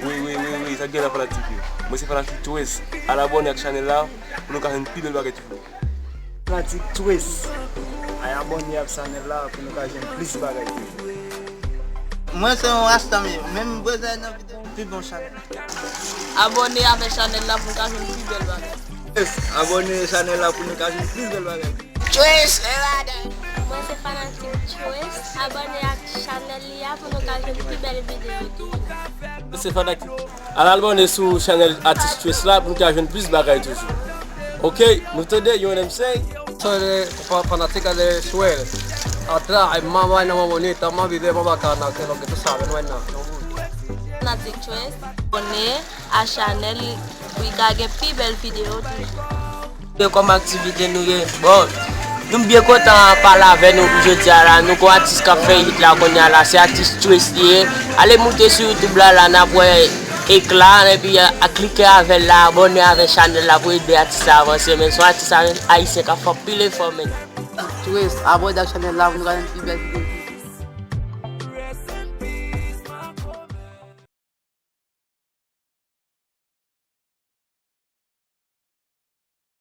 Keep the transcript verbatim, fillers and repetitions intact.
Wi, wi, wi, wi, sa k gen la fanatik yo. Mwen se fanatik Twist. Al abòne ak chanèl la pou nou ka jwenn pi bèl bagay toujou. Fanatik Twist. Al abòne ak chanèl la pou nou ka jwenn plis bagay toujou. Mwen se yon rasta, men menm bezwen nan videyo pi bon chanèl. Abòne avèk chanèl la pou nou ka jwenn pi bèl bagay. Yes, abòne chanèl la pou nou ka jwenn plis bèl bagay. Choice, e madan. Mwen se fanatik Choice. Abòne ak chanèl li a pou nou ka jwenn pi bèl videyo toujou. Mwen se fanatik. Al abòne sou chanèl atis Choice la pou nou ka jwenn plis bagay toujou. Ok, nou tande, you know what I'm saying? So, eh, fa- fanatika de Choice. Atra, ay mama na mamoni, tama bide mama kana, ke lo que tú sabes, no hay nada. Fanatik Choice, abòne a chanèl li pou li ka gen pi bèl videyo toujou. Kòm aktivite nou ye. Bon, nou byen kontan pale avè nou pou jodi a la. Nou gon atis k ap fè hit la kounye a la, se atis Choice li ye. Ale moute sou YouTube la, la n ap wè ekla, epi a, a klike avè l la, abòne avè chanèl la pou ede atis la avanse, men se yon atis a- ayisyen k ap fè anpil efò, men. Choice, abòne ak chanèl la pou nou ka jwenn pi bèl videyo.